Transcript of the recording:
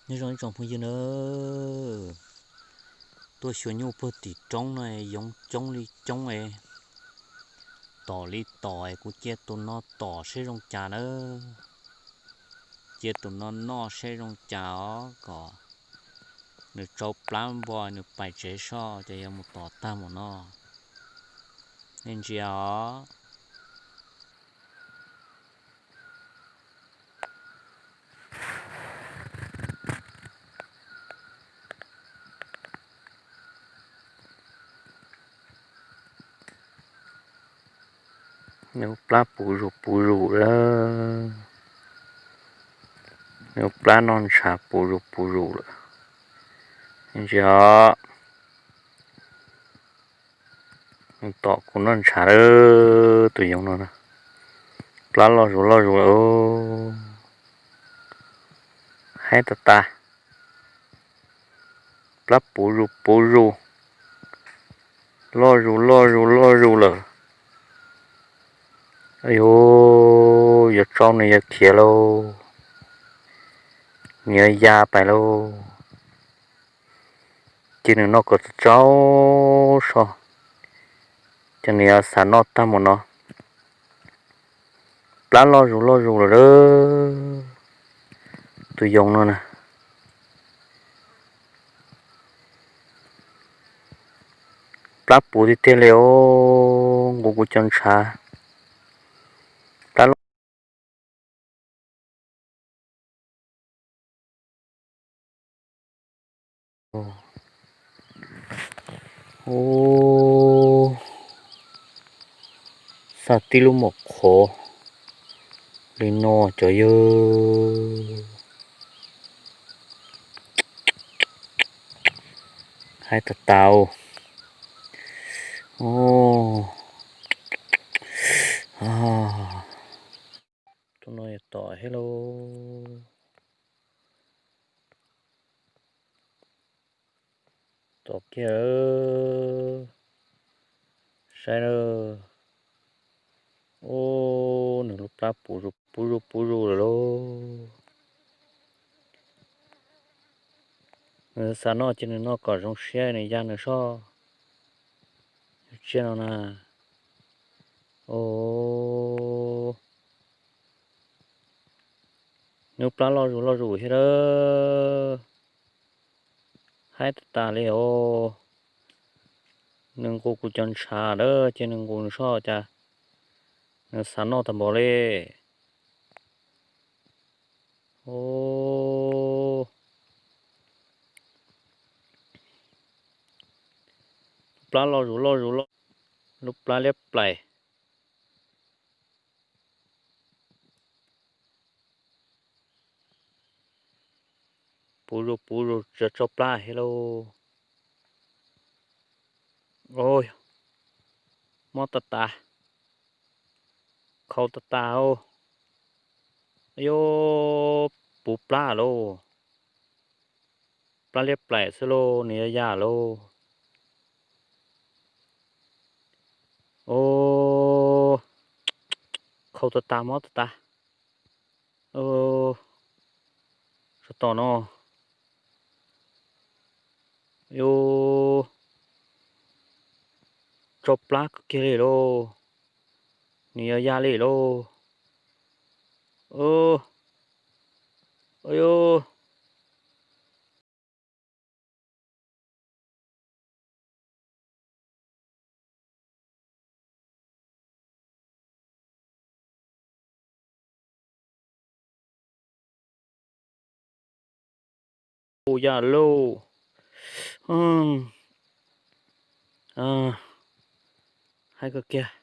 Nyob zoo ib tsoom phooj ywg na, tuaj xyuas nyuj puag tim roob no, yoov coob li coob es, tom li tom es kuv cia tus no tom seb zoo cas na. Cia tus no noj seb zoo cas os, kom nws tsau plab npo nws pais tsev soj ces yuav mus tom tag mus no. Nej ntsia os. Nws plab puv zus puv zus lawm. Nws plab noj ntshav puv zus puv zus lawm. Ntsia os. Nws tom kuv noj ntshav lawm tus yoov no na. Plab loj zus loj zus lawm. Haib tas tas. Plab puv zus puv zus, loj zus loj zus loj zus lawm. Yuav tsau nws yuav khiav lauj, nws yuav ya pais lauj. Cia nws noj kom tsau soj, ces nws yuav xav noj tag mus no. Plab loj zus loj zus lawm, tus yoov no na. Plab puv tiag tiag li os, nqus kuv cov ntshav. Plab loj. Xa tib lub mom qhuav li no cov yawg. Haib tas tas. Tus no yog tom thiab lauj. Tom kiag. Saib na. Ub, nws lub plab puv zus puv zus puv zus lawm lauj. Nws xav noj ces nws noj kom zoo siab nws ya nws soj. Tsiaj no na. Ub, nws plab loj zus loj zus thiab lawm. Haib tas tas li os. Nws nqus kuv cov ntshav lawm ces nws nqus nws soj cas nws xav noj tag npaum li. Ub, plab loj zus loj zus loj, lub plab liab plais. Puv zus puv zus tsis tsau plab thiab lauj. Mob tas tas, khau tas tas. Yus puv plab lauj, plab liab plais xwb lauj, nws yuav ya lauj. Ub, khau tas tas, mob tas tas. Tsov tom no, yus tsau plab kawg kiag li lauj, nws yuav ya li lauj. Yus ya lauj. Haib kawg kiag.